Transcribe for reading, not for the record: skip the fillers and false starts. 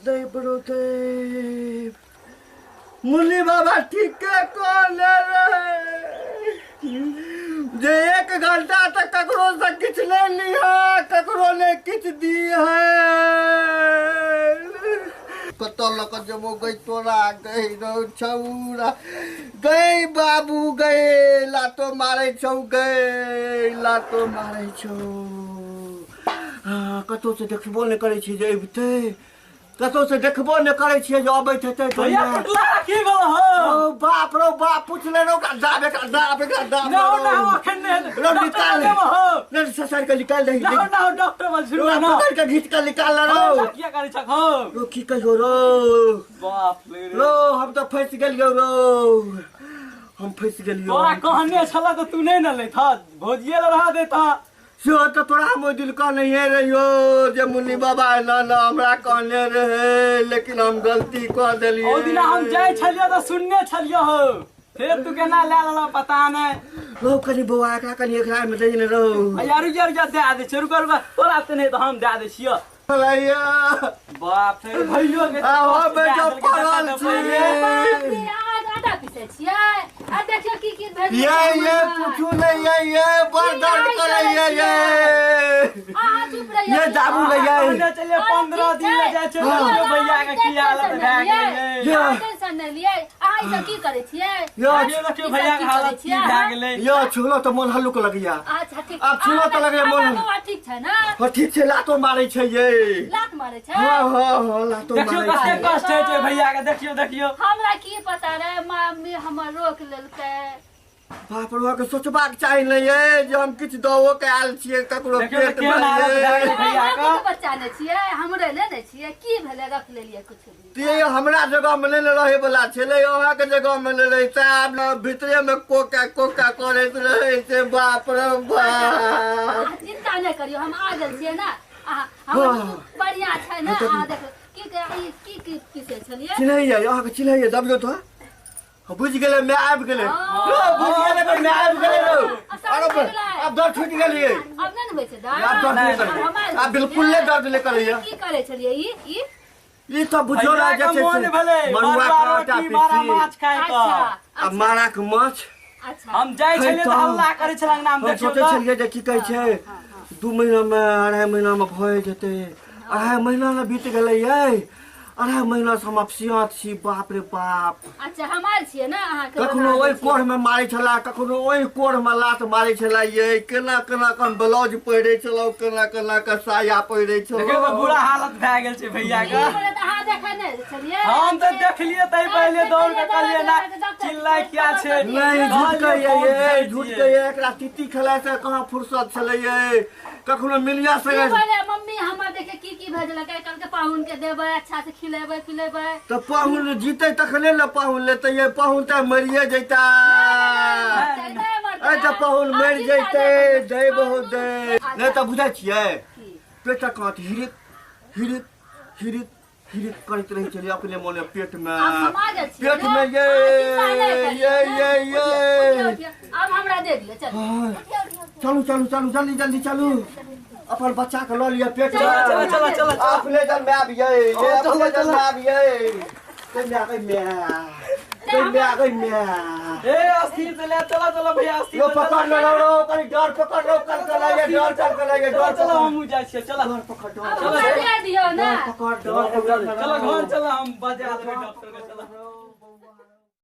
दैब रौ दैब। मुन्नी बाबा ठीके कहने रहे जे एक घंटा तक ककरो से किछु नहि लिह, ककरो नहि किछु दिह। कतऽ लऽ कऽ जेबो गई तोरा गई रौ छौरा गई बाबू गई, लातो मारै छौ गई, लातो मारै छौ। कतौ से देखबो नहि करै छी जे अबितै, कतौ से देखबो नहि करै छियै जे अबैत हेतै। भैया टुटला की भेल हो? ओ बाप रौ बाप, पूछले रौ, ओकरा दाब, एकरा दाब, एकरा दाब। ना ना, अखन नहि रौ, निकाल ले हो। नहीं, ससार के निकाल दही। ना ना, डॉक्टर बल शुरू ओकरा ना पकड़ के घीच के निकाल ले रौ। किया करै छक हो? रौ की कहियो रौ, बाप रे रौ, हम तऽ फँसि गेलियौ रौ, हम फँसि गेलियौ। तोरा कहने छल तऽ तू नहि ने लैथ, भौजिए लए रह देता। से तऽ तोरा हम ओहि दिन कहने रहियो जे मुन्नी बाबा एना ना हमरा कहने रहे, लेकिन हम गलती कऽ देलियै। ओ दिना हम जाइ छलियो तऽ सुनने छलियो हो, फेर तू केना लए लेलह पता नहि। रौ कनि बौआ, एकरा कनि एकरा मे दही ने रौ। यार रुक जा, दए दै छियो, रुक रुक, तोरा तऽ नहि तऽ हम दए दै छियो। भैया बाप रे, भैयो के आ हम बेटा पड़ल छी। आटा पीसै छियै आ देखियौ की की भेल। ये पूछू नहीं, ये बड़ दर्द करे ये। ये अहाँ चुप रहियौ। ये दाबू ले ये। कहने छलियै 15 दिन ले जाइ छै, देखियौ भैया के की हालत भए गेलै। ये। टेंशन नहि लियै, अहाँ ई सब की करै छियै? यो देखियौ देखियौ भैया के हालत की भए गेलै। यो छुलो तऽ मन हल्लुक लगैया। अच्छा ठीक। आब छुलो तऽ लगैया मन। बौआ ठीक छै ने? हाँ ठीक छै, लातो मारै छै ये। लात मारै छै? हाँ हाँ हाँ, लातो देखियौ मारै कते छै। कष्ट होइ छै भैया के, देखियौ देखियौ। हमरा की पता रहे, मम्मी हमर रोक लेलकै। बाप रे, के सोचबाक चाही ने ये जे हम किछु दवो के आयल छियै ककरो देखियौ पेट केहन मे हालत ये। भए गेलै भैया अहाँ के। के बच्चा नहि छियै, हमरे नहि ने छियै, की भेलै रख लेलियै कुछ भी। ते हमरा जगह मे नहि ने रहै वाला छलै, अहाँके जगह मे नहि रहै, तें आब ने भीतरे मे कोका कोका करैत रहै छै। बाप रे बाप। अहाँ चिंता नहि करियौ, हम आ गेल छियै ने। अहाँ हमर हाँ। बढ़िआँ छै ने? अहाँ देखो की ई की की पीसै छलियै। चिन्हैया अहाँके? चिन्हैया? दबियौ तऽ बुझि गेलै, माय आबि गेलै रौ, बुझि गेलै माय आबि गेलै रौ। आब अरे आब दर्द छुटि गेलियै। आब नहि ने होइ छै दर्द? आब दर्द नहि करैया, आब बिल्कुल नहि दर्द नहि करैया। की करै छलियै ई ई? ई तऽ बुझियौ ने भैया जे के छै मोन से भेलै मड़ुआ मड़ुआ के आटा रोटी मारा पीसी माछ खाय अच्छा कऽ। आ माराक माछ। अच्छा। हम जाइ छलियै तऽ खैतहुँ। हल्ला करै छल अंगना मे। हम देखियौ सोचै तऽ छलियै जे की कहै छै 2 महीना मे 2.5 महीना मे भए जेतै, 2.5 महीना ने बीत गेलै यै, 2.5 महीना से हम अपसियाँत छी। बाप रे बाप। अच्छा हम आयल छियै ने अहाँके कखनो बना ओहि दै छियै। कोढ़ मे मारै छला, कखनो ओहि कोढ़ मे लात मारै छला यै, केना केना के हम ब्लाउज पहिरै छलहुँ, केना केना के साया पहिरै देखियौ तऽ छलहुँ। बुरा हालत भए गेल छै भैया की के। बोले तऽ अहाँ देखै नहि छलियै? हम तऽ देखलियै तै पहिले दौड़ के कहलियै ना चिल्लाय किया छै। नहीं झूठ कहलियै कहियै फोन ये, करै झूठ छियै। कहियै, एकरा तीती खेलाय से कहाँ फुर्सत छलै यै, कखनो मिलिया की से। बोले मम्मी हमर देखे की की भेजलकै, कहलकै पाहुन के देबै, अच्छा से खिलेबै पिलेबै। तऽ पाहुन जीतै तखने ने पाहुन लेतै यै, पाहुन तऽ मरिए जैता। अरे तऽ पाहुन मरि जैतै, दै बहुत दै नहि तऽ बुझै छियै पेटक काँट हिरिक हिरिक हिरिक हिरिक करैत रहै छलियै अपने मोने पेट मे, पेट मे ये ये ये ये। आब हमरा दे दिअ, चलू। हाँ। चलू चलू चलू, जल्दी जल्दी चलू, अपन बच्चा के लऽ लिअ पेट मे। चलो चलो चलो। अपने जन में आबियै ये, अपने जन में आबियै। गै माय, गै माय, गै माय, गै माय। ए अस्थिर से ले चलो चलो भैया, अस्थिर लो से चलो। पकड़ लो लो लो, कनि डर पकड़ लो, कल कल आइए डर, कल कल आइए डर। चलो चलो, पकड़ हमहूँ जाइ छियै, चलो। डर पकड़, डर आब हमरा दे दियौ ने। पकड़, डर पकड़। चलो घर चलो, हम बजा देबै डॉक्टर के, चलो।